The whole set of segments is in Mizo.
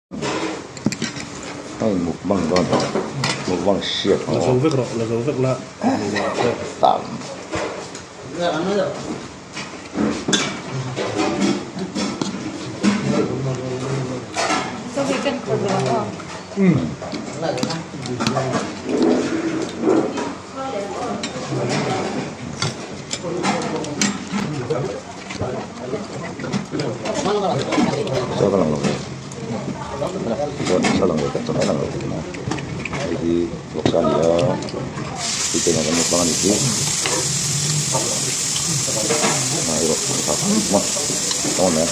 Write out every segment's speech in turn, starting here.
Hei mukbang dawn tawh mukbang hriat La zo vek rawh la zo vek la tam. Chaw ka lang lo ve. Chuan lang lo tak chuan a lang lo thei a. Hei hi vawksa a ni a, tui te nen kan mukbang a ni tih. A erawh a tha a awm e.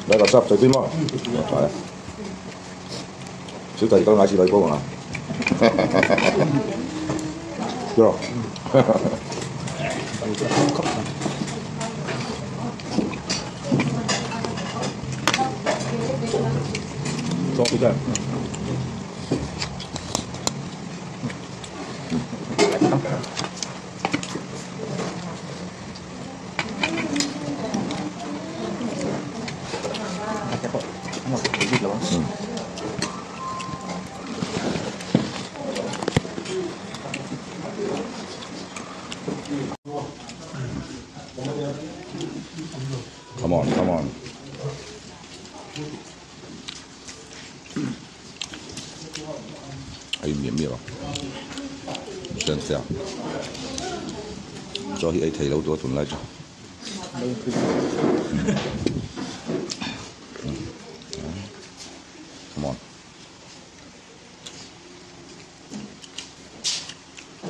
来个汁随便嘛，来，小弟今嗌次女煲啊，对咯。左对。 Come on, come on. Ai miam miam a. Sian sia. Cho hi ai thei lo tu tun lai chu. Come on.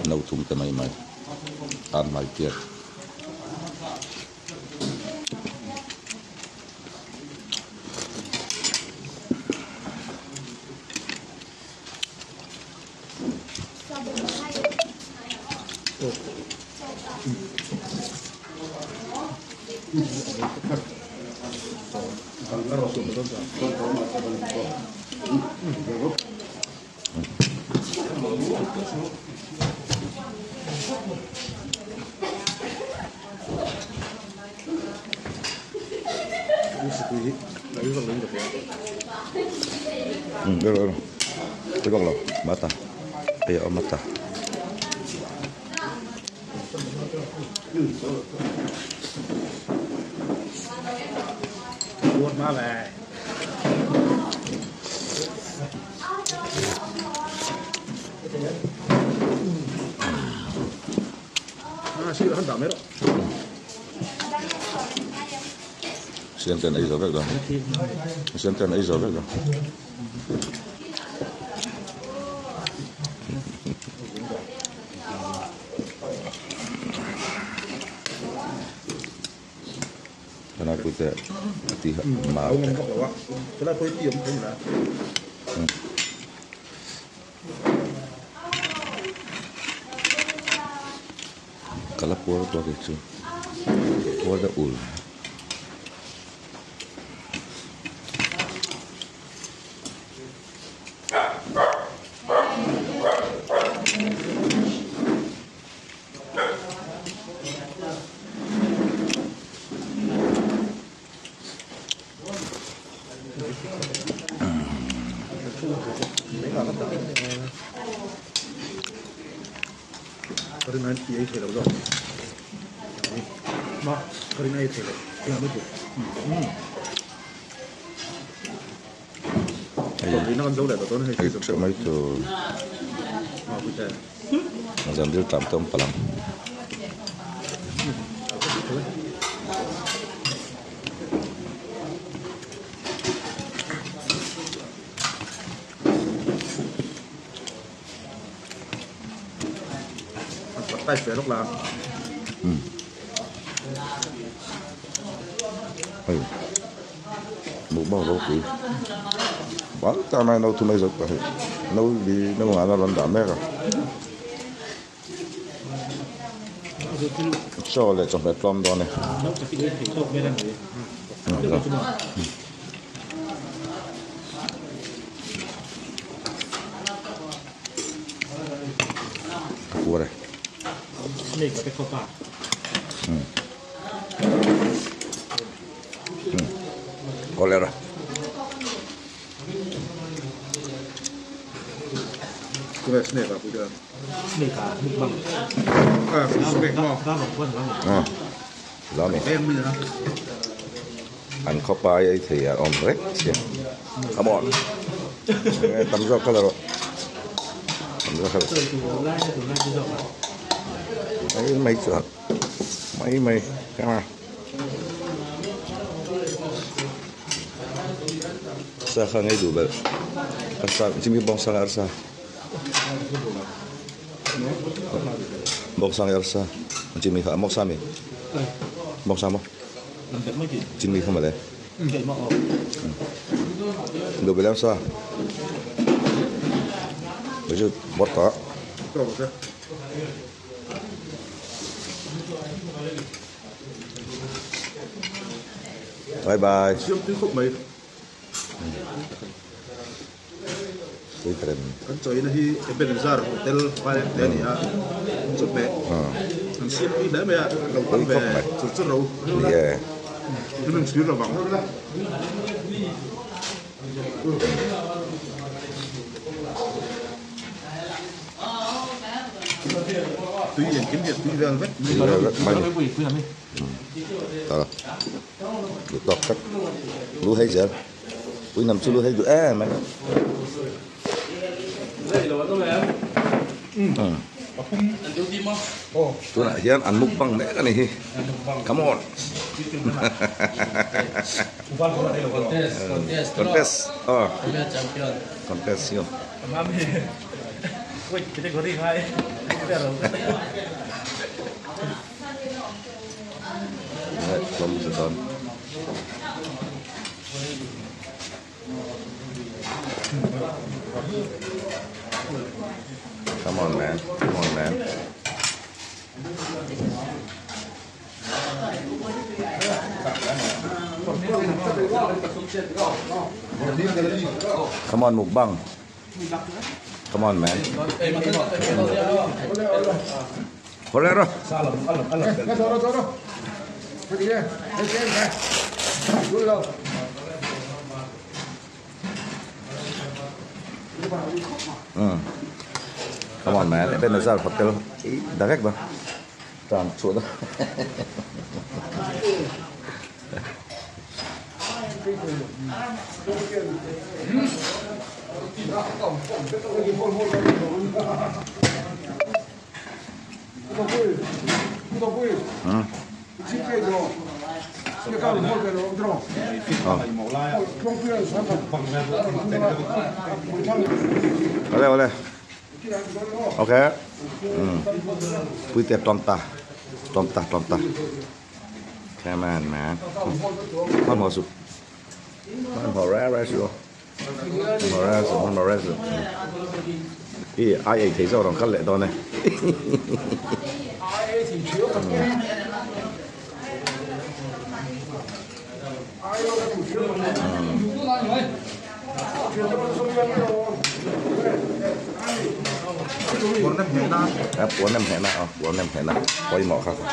No thum te mai mai. An mai tiat. Ừ, được rồi. Cái bọc lọc, mata. Kaya mata. Buat má về. Xem tên ấy rồi vậy rồi. Xem tên ấy rồi vậy rồi. Cái này cũng sẽ tí mà. Cái này tôi tiêm không là. Ka la puar tawh kei chu puar deuh ul. Hei theuh mai tur zan dil tlam te awm palh ang. Hei mukbang ropui bal tak mai no thum ei zawk ta hei no li no ngana rawn dah mek a chaw leh chawhmeh tlawm dawn e. Puar e. Cholera. Lami. An khawpa ai ei thei a awm rek sia. Come on. Tam zawk kha la rawh. Tam zawk kha la. Mai mai chuan. Mai mai. Come on. Sa kha ngei duh belh. Arsa chimi bawngsa leh arsa. Bawngsa nge arsa. Chimi kha bawngsa mi. Bawngsa maw? Chimi kha mawle. Duh belh arsa. Hei chu bawrh tawh. Bye bye. Siam tui khawp mai. Tui trem. Kan chawina hi Ebenezer Hotel Vailemte a ni a, chawhmeh an siam tui hle mai a, lo tam ve chur chur ro. Ni e. An rawn chhir lovang. Tui engkim hi a tui vel vek Tui vel vek mai ni. Tala. Duh tawk tak. Lu hei zel. Pui nam chu lu hei duh em mai. Tunah hian an mukbang mek a ni hi. Come on. Contest. Oh. Contest yo. Come on man, come on man. Come on mukbang. Come on man. Bolero. Come on man, Ebenezer Hotel direct ba. Tan chhuah da. Awle awle. Ok. Puite tlawm ta. Tlawm ta tlawm ta. Come on man. Hmanhmawh suh. Hmanhmawh reng reng suh aw. Hmanhmawh reng suh hmanhmawh reng suh. I ai ei thei zawk rawn kal leh dawn e. A puan nem hneh na aw puan nem hneh na pawimawh kha kha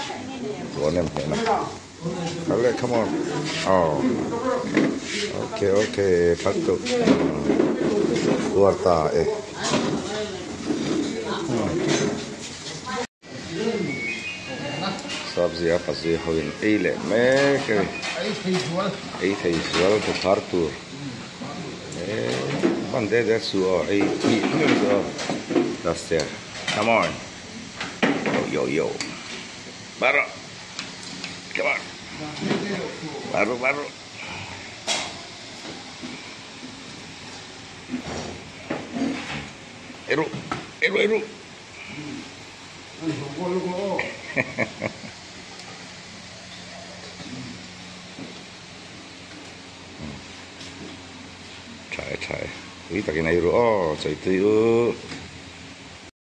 puan nem hneh na kal leh come on aw okay okay khat duh tuar ta e. Sabzia pazui ho in ei leh mek a ni. Ei thei zual thu phar tur. Hman det det su aw ei hnih hnih chu aw. Duster come on. Yo yo yo. Baru. Come on. Baru baru. Eru eru eru. Tha e tha e. Ui takin ei ru aw chaitui u.